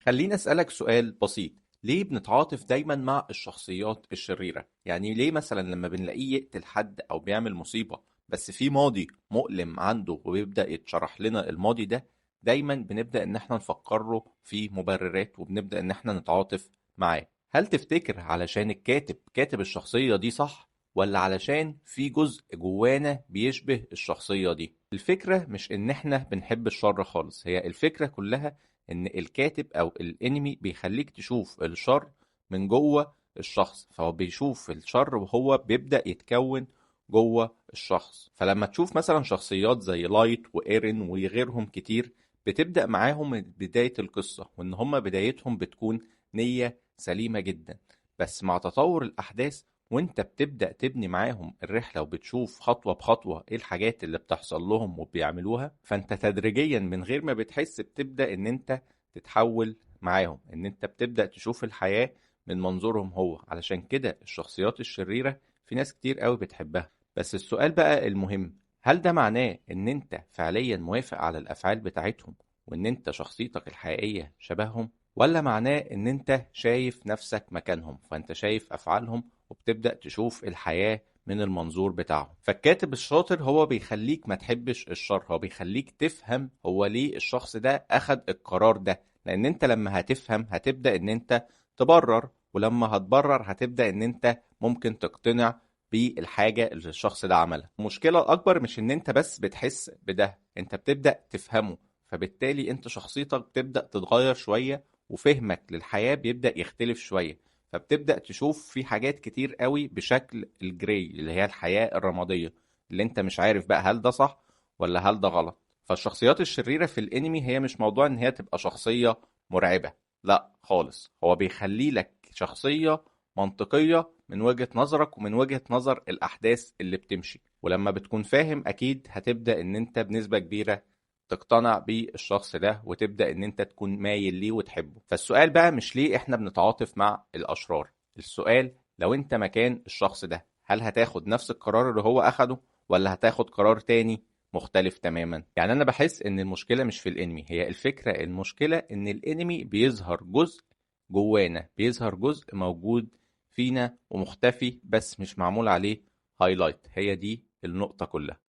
خليني أسألك سؤال بسيط، ليه بنتعاطف دايما مع الشخصيات الشريرة؟ يعني ليه مثلا لما بنلاقيه يقتل حد أو بيعمل مصيبة بس في ماضي مؤلم عنده وبيبدأ يتشرح لنا الماضي ده، دايما بنبدأ إن احنا نفكره في مبررات وبنبدأ إن احنا نتعاطف معاه؟ هل تفتكر علشان الكاتب كاتب الشخصية دي صح، ولا علشان في جزء جوانا بيشبه الشخصية دي؟ الفكرة مش إن احنا بنحب الشر خالص، هي الفكرة كلها إن الكاتب أو الإنمي بيخليك تشوف الشر من جوه الشخص، فهو بيشوف الشر وهو بيبدأ يتكون جوه الشخص. فلما تشوف مثلا شخصيات زي لايت وإيرين وغيرهم كتير، بتبدأ معاهم من بداية القصة وإن هم بدايتهم بتكون نية سليمة جدا، بس مع تطور الأحداث وانت بتبدأ تبني معاهم الرحلة وبتشوف خطوة بخطوة ايه الحاجات اللي بتحصل لهم وبيعملوها، فانت تدريجيا من غير ما بتحس بتبدأ ان انت تتحول معاهم، ان انت بتبدأ تشوف الحياة من منظورهم هو. علشان كده الشخصيات الشريرة في ناس كتير قوي بتحبها. بس السؤال بقى المهم، هل ده معناه ان انت فعليا موافق على الافعال بتاعتهم وان انت شخصيتك الحقيقية شبههم، ولا معناه ان انت شايف نفسك مكانهم فانت شايف افعالهم وبتبدأ تشوف الحياة من المنظور بتاعهم؟ فالكاتب الشاطر هو بيخليك ما تحبش الشر، هو بيخليك تفهم هو ليه الشخص ده أخد القرار ده، لأن انت لما هتفهم هتبدأ ان انت تبرر، ولما هتبرر هتبدأ ان انت ممكن تقتنع بالحاجة اللي الشخص ده عملها. المشكلة الأكبر مش ان انت بس بتحس بده، انت بتبدأ تفهمه، فبالتالي انت شخصيتك بتبدأ تتغير شوية وفهمك للحياة بيبدأ يختلف شوية، فبتبدأ تشوف في حاجات كتير قوي بشكل الجري اللي هي الحياة الرمادية، اللي انت مش عارف بقى هل ده صح ولا هل ده غلط. فالشخصيات الشريرة في الانمي هي مش موضوع ان هي تبقى شخصية مرعبة، لا خالص، هو بيخلي لك شخصية منطقية من وجهة نظرك ومن وجهة نظر الأحداث اللي بتمشي، ولما بتكون فاهم أكيد هتبدأ ان انت بنسبة كبيرة تقتنع بالشخص ده وتبدأ ان انت تكون مايل ليه وتحبه. فالسؤال بقى مش ليه احنا بنتعاطف مع الأشرار، السؤال لو انت مكان الشخص ده هل هتاخد نفس القرار اللي هو أخده ولا هتاخد قرار تاني مختلف تماما؟ يعني انا بحس ان المشكلة مش في الانمي، هي الفكرة المشكلة ان الانمي بيظهر جزء جوانا، بيظهر جزء موجود فينا ومختفي بس مش معمول عليه highlight. هي دي النقطة كلها.